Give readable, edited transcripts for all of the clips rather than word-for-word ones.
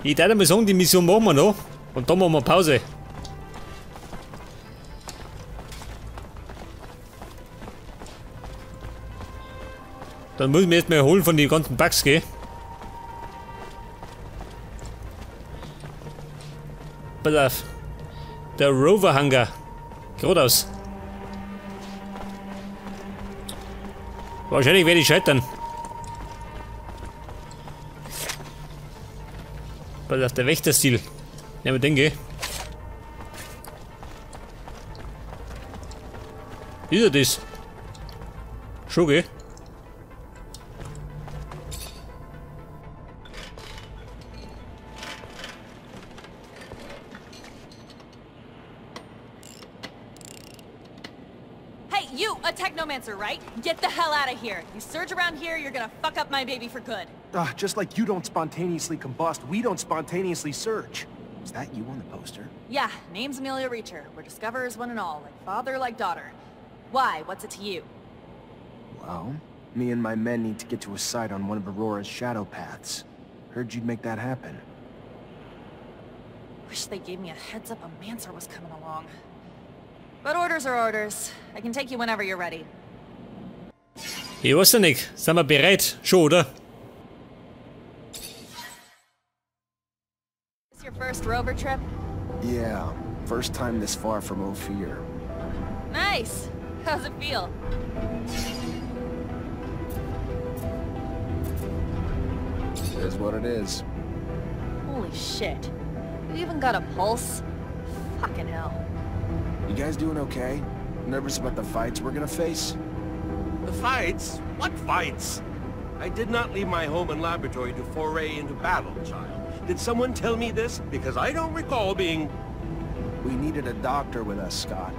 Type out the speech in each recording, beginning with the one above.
Ich darf mal sagen, die Mission machen wir noch. Und dann machen wir Pause. Dann muss ich mir erstmal erholen von den ganzen Bugs, gell? Pass auf. Der Rover Hangar. Geradeaus. Wahrscheinlich werde ich scheitern. Pass auf, der Wächterstil. Nehmen wir den, gell? Ist er das? Schon, gell? Hey, you, a technomancer, right? Get the hell out of here. You surge around here, you're gonna fuck up my baby for good. Just like you don't spontaneously combust, we don't spontaneously surge. Is that you on the poster? Yeah, name's Amelia Reacher. We're discoverers one and all, like father, like daughter. Why? What's it to you? Well, me and my men need to get to a site on one of Aurora's shadow paths. Heard you'd make that happen. Wish they gave me a heads up a Mancer was coming along. But orders are orders. I can take you whenever you're ready. Ich weiß ja nicht. Sind wir bereit? Schon, oder? This your first rover trip? Yeah, first time this far from Ophir. Nice. How's it feel? It is what it is. Holy shit. You even got a pulse? Fucking hell. You guys doing okay? Nervous about the fights we're gonna face? The fights? What fights? I did not leave my home and laboratory to foray into battle, child. Did someone tell me this? Because I don't recall being... We needed a doctor with us, Scott.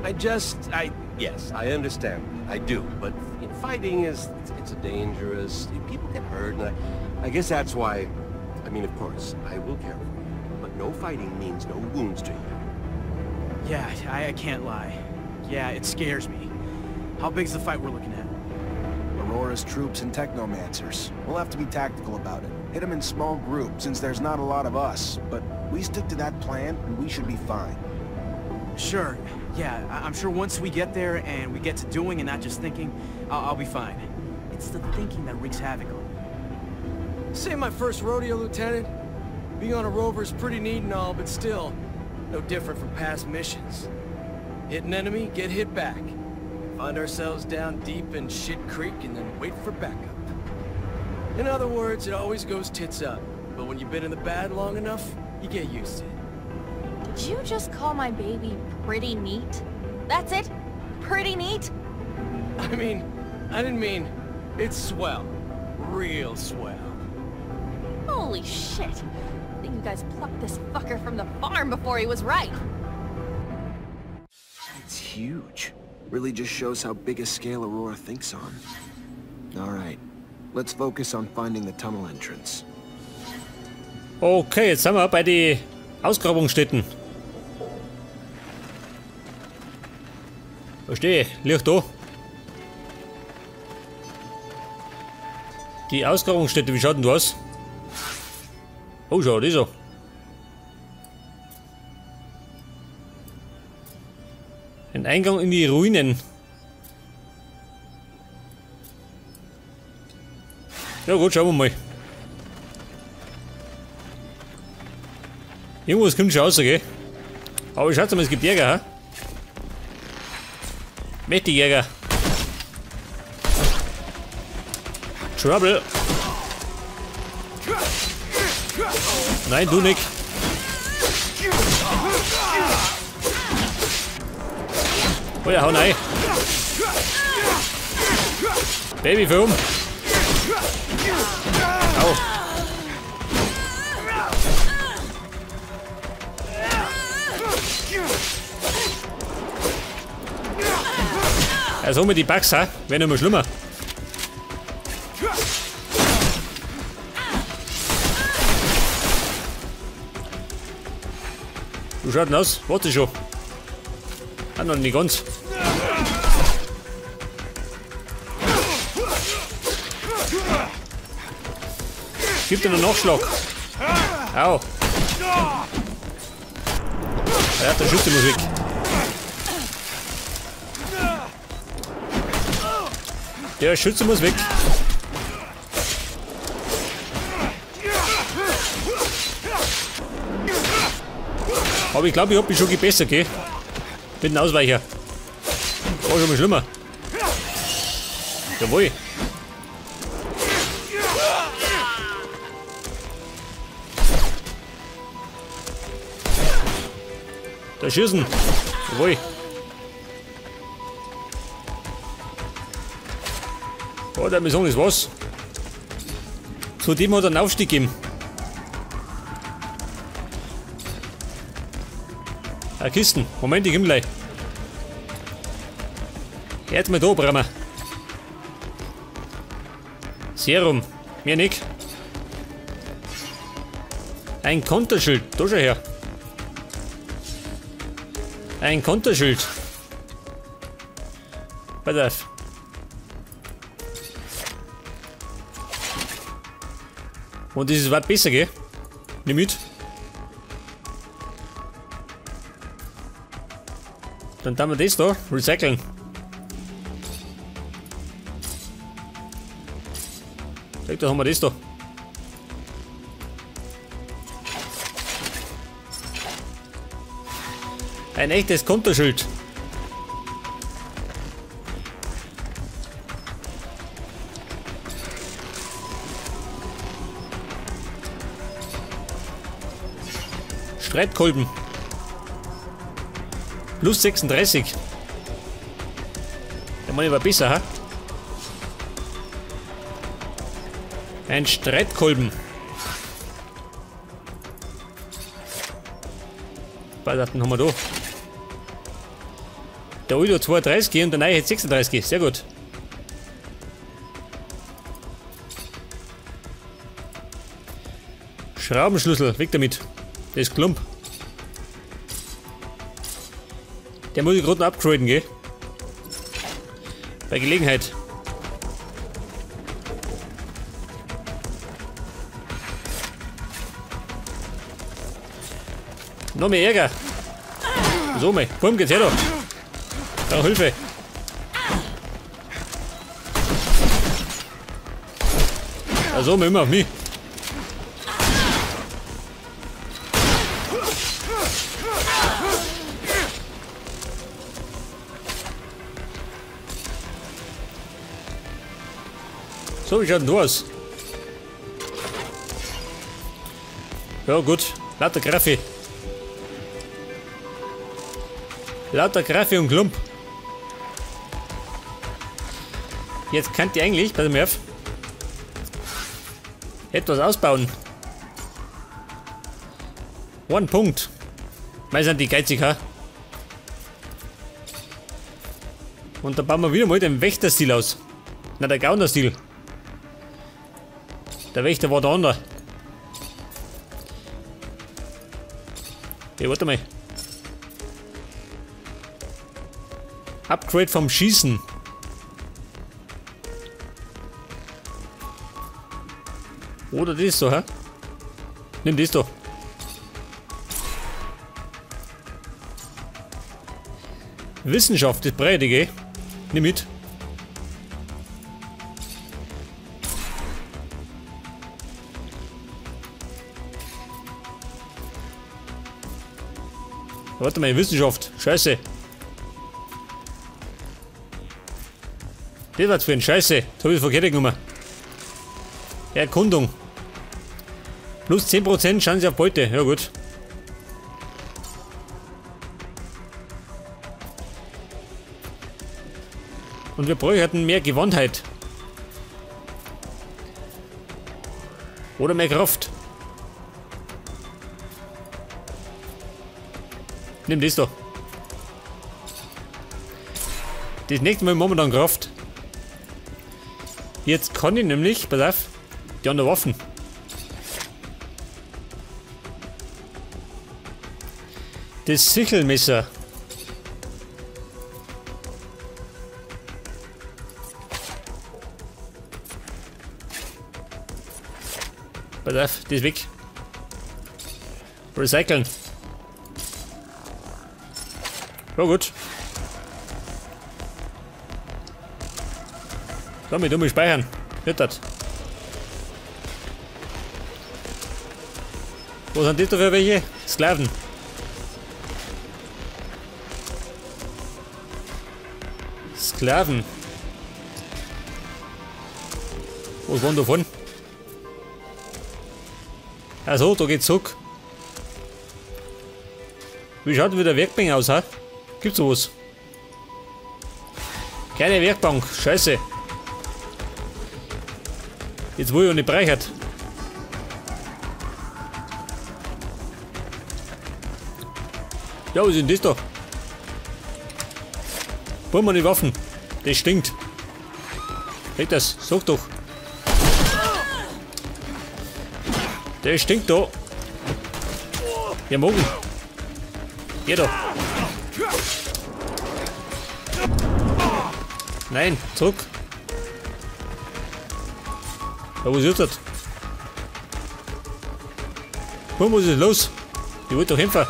Yes, I understand. I do. But fighting is... It's a dangerous... People get hurt, and I guess that's why... I mean, of course, I will care for you. But no fighting means no wounds to you. Yeah, I can't lie. Yeah, it scares me. How big's the fight we're looking at? Aurora's troops and technomancers. We'll have to be tactical about it. Hit them in small groups, since there's not a lot of us. But we stick to that plan, and we should be fine. Sure. Yeah, I'm sure once we get there and we get to doing and not just thinking, I'll be fine. It's the thinking that wreaks havoc on me. This ain't my first rodeo, Lieutenant. Being on a rover's pretty neat and all, but still, no different from past missions. Hit an enemy, get hit back. Find ourselves down deep in shit creek and then wait for backup. In other words, it always goes tits up. But when you've been in the bad long enough, you get used to it. Did you just call my baby pretty neat? That's it? Pretty neat? I mean, I didn't mean... It's swell. Real swell. Holy shit. I think you guys plucked this fucker from the farm before he was ripe. It's huge. Really just shows how big a scale Aurora thinks on. All right, let's focus on finding the tunnel entrance. Okay, jetzt sind wir bei den Ausgrabungsstätten. Verstehe, Licht da. Die Ausgrabungsstätte, wie schaut denn das aus? Oh, schau, das ist so. Ein Eingang in die Ruinen. Ja gut, schauen wir mal. Irgendwas kommt schon raus, gell? Aber schaut mal, es gibt Jäger, hä? Mächtig Jäger. Trouble. Nein, du nicht. Oh ja, hau rein. Baby, für um. Au. Also mit die Bugs, ha? Werden immer schlimmer. Du schaut denn aus? Warte schon. Ah, noch nicht ganz. Gib dir einen Nachschlag. Au. Ja, der Schütze muss weg. Der Schütze muss weg. Aber ich glaube, ich hab mich schon gebessert, gell? Mit dem Ausweicher. War schon mal schlimmer. Jawohl. Da schießen. Jawohl. Oh, der Mission ist was. Zudem hat er einen Aufstieg gegeben. Ah, Kisten. Moment, ich komm gleich. Jetzt mal da, Brammer. Serum. Mehr nicht. Ein Konterschild. Da schau her. Ein Konterschild. Pass auf. Und das ist weit besser, gell? Nimm mit. Dann tun wir das da. Recyceln. Da haben wir das da. Ein echtes Konterschild. Streitkolben. Plus 36. Der Mann war besser, ha? Ein Streitkolben. Was haben wir da? Der alte hat 32 und der neue hat 36. Sehr gut. Schraubenschlüssel, weg damit. Der ist Klump. Der muss ich gerade noch upgraden, gell? Bei Gelegenheit. Noch mehr Ärger. So, mei. Komm, geht's her da. Da, Hilfe. Also, immer auf mich. So, wie schaut denn du aus? Ja, gut. Lauter Graffe. Lauter Graffe und Klump. Jetzt könnt ihr eigentlich, pass mal auf, etwas ausbauen. One Punkt. Mei, sind die geizig, ha? Und da bauen wir wieder mal den Wächterstil aus. Na, der Gaunerstil. Der Wächter war der andere. Ja, warte mal. Upgrade vom Schießen. Oder das so, hä? Nimm das doch. Wissenschaft, das breit, gell? Nimm mit. Warte mal, Wissenschaft. Scheiße. Das war zu viel. Scheiße. Das habe ich verkehrt genommen. Erkundung. Plus 10% Chance auf Beute. Ja gut. Und wir bräuchten mehr Gewandtheit. Oder mehr Kraft. Nimm das da. Das nächste Mal machen wir dann Kraft. Jetzt kann ich nämlich, pass auf, die anderen Waffen. Das Sichelmesser. Pass auf, das ist weg. Recyceln. Ja gut. Damit dumme speichern. Wird das. Wo sind die da für welche? Sklaven. Sklaven. Was waren davon? Also, da geht's zurück. Wie schaut denn wieder Werkbank aus, ha? Gibt's sowas? Keine Werkbank, scheiße. Jetzt wo ich auch nicht bereichert. Ja, was ist denn das da? Wollen wir die Waffen? Das stinkt. Leg das, sag doch. Der stinkt da. Ja, morgen. Geh doch. Nein, zurück. Ja, was ist das? Wo muss ich los? Ich wollte doch hinfahren.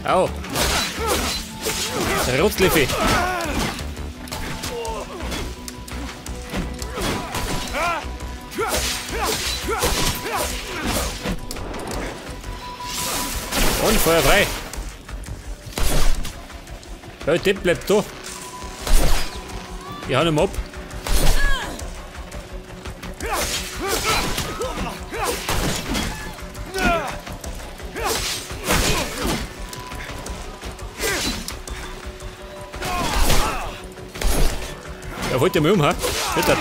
Au. Rotzliffe. Und Feuer frei. Ja, der bleibt da. Ich hau ihn ab. Er holt mich um, ha? Wird das.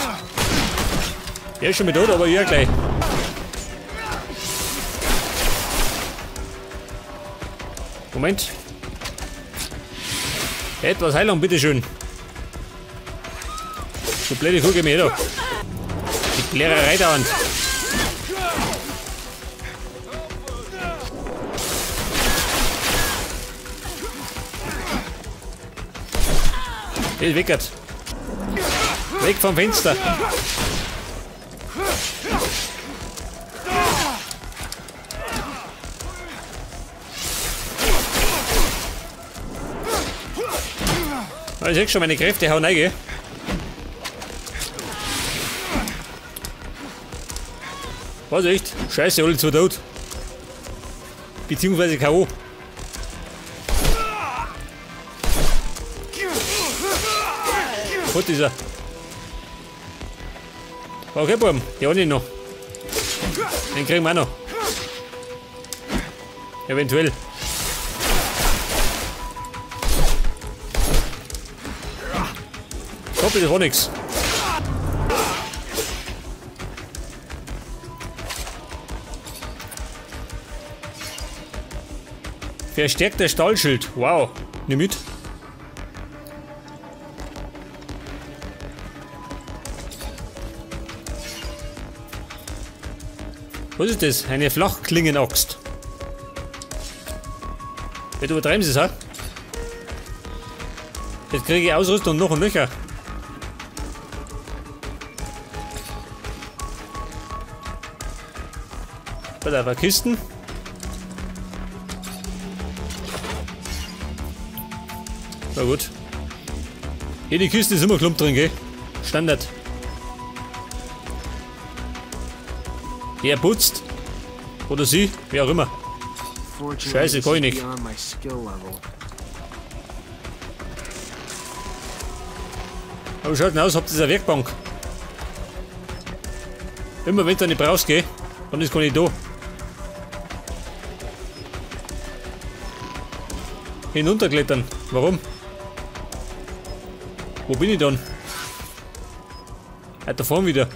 Er ist schon mit tot, aber ich gleich. Moment. Etwas Heilung, bitteschön. So blöde Kuh, geh mir her da. Die Plärrerei dauernd. Der ist weg. Weg vom Fenster. Ich sehe schon, meine Kräfte hauen rein. Was echt? Scheiße, alle zwei tot. Beziehungsweise K.O. Fort ist er. Okay, Buben, die habe ich noch. Den kriegen wir auch noch. Eventuell. Hopp, das war nix. Verstärkter Stahlschild. Wow. Nimm mit. Was ist das? Eine Flachklingenaxt. Jetzt übertreiben sie es, ha? Jetzt kriege ich Ausrüstung noch und nöcher. Da war Kisten. Na gut. Hier die Kiste ist immer Klump drin, gell? Standard. Er putzt. Oder sie, wer auch immer. Scheiße, kann ich nicht. Aber schaut denn aus, habt ihr eine Werkbank? Immer wenn du nicht brauchst, gell? Dann ist gar nicht da. Hinunterklettern. Warum? Wo bin ich dann? Da vorne wieder.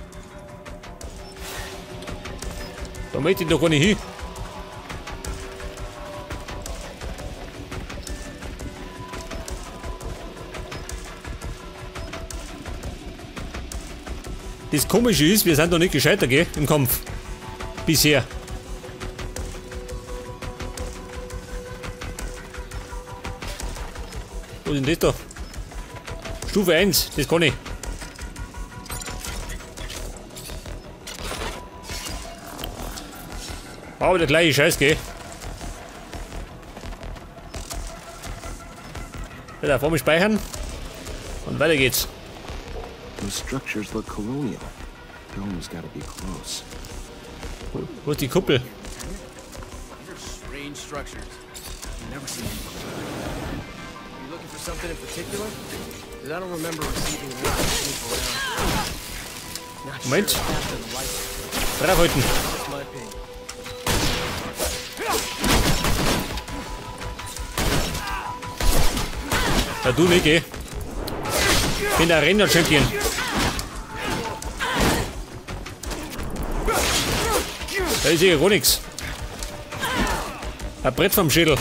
Da möchte ich doch gar nicht hin. Das Komische ist, wir sind doch nicht gescheitert, gell? Im Kampf. Bisher. Wo ist denn das da? Stufe 1, das kann ich. War aber der gleiche Scheiß, gell? Ja, da vor mir speichern. Und weiter geht's. Those structures look colonial. Dome's gotta be close. Wo ist die Kuppel? These are strange structures. I've never seen anything. You looking for something in particular? 'Cause I don't remember receiving an order to snoop around. Not sure Moment. if Captain likes it. Draufhalten. That's my opinion. Ja, du nicht, gell? Ich bin der Arena-Champion. Da ist hier gar nichts. Ein Brett vom Schädel.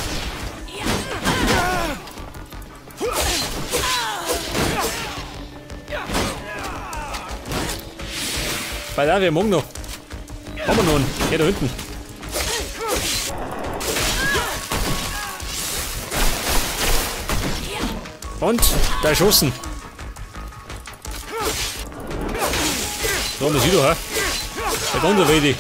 Bei da, wir morgen noch. Haben wir noch einen. Ja, da hinten. Und da erschossen. Da haben wir sie doch, hä? Der ganz wilde.